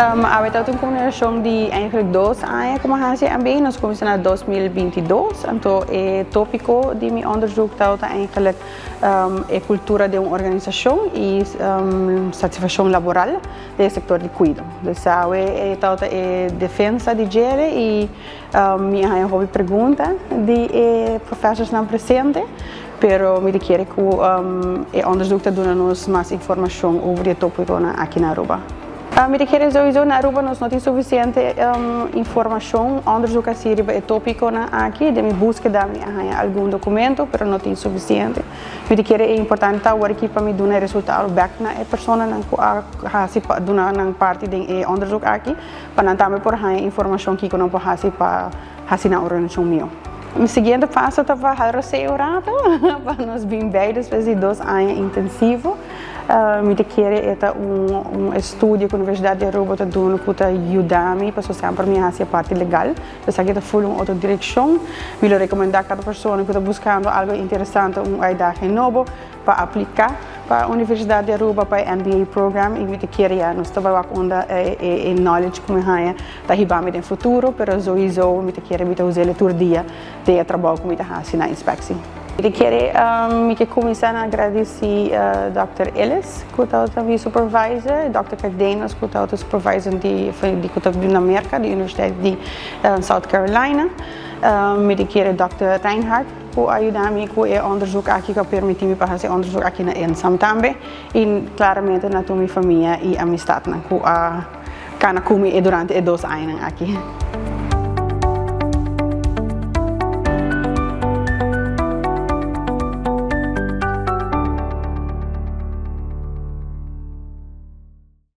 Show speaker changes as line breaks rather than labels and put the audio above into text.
Awe ta un combinacion di eigenlijk 2 aña cu mi a haci MBA, nos a cuminsa na 2022. Anto, e topico di mi onderzoek ta eigenlijk e cultura di un organisacion y satisfaccion laboral den sector di cuido. Dus awe ta e defensa di dje y mi a haya hopi pregunta di professornan presente, pero mi kier cu e onderzoek ta duna nos mas informacion over e topico aki na Aruba. Mi kier sowieso na Aruba nos no tin suficiente informacion, onderzoek asina riba e topico aki, den mi buskeda mi a haya algun documento, pero no tin suficiente. Mi kier e importante awor aki pa mi duna resultado back na e personanan cu a hasi duna nan parti den e onderzoek aki, pa nan tambe por haya informacion cu nan por hasi pa hasi nan organisacion miho. Mi siguiente paso ta pa roseo rato, pa nos bin bij despues di 2 aña intensivo. Mi kier ta un estudio cu Universidad di Aruba ta duna cu ta yuda mi, pa semper mi haci parti legal. Esaki ta full un otro direccion. Mi ta recomenda cada persona cu ta buscando algo interesante, un uitdaging nobo, pa aplica pa Universidad di Aruba pa MBA program y mi kier ya nos ta bay unda e knowledge cu mi haya ta hiba mi den futuro, pero sowieso mi kier mi ta usa tur dia den trabou cu mi ta haci na inspectie. Mi kier mi kier cuminsa na gradici Dr. Ellis, cu ta mi supervisor, Dr. Cardenas, cu ta supervisor di cu ta na Merca, di Universidad di South Carolina. Mi kier Dr. Reinhardt, cu a yuda mi cu e onderzoek aki, cu a permiti mi pa haci onderzoek aki na ENSAM tambe. Y claramente na tur mi famia y amistadnan, cu a cana cu mi durante e 2 aña aki.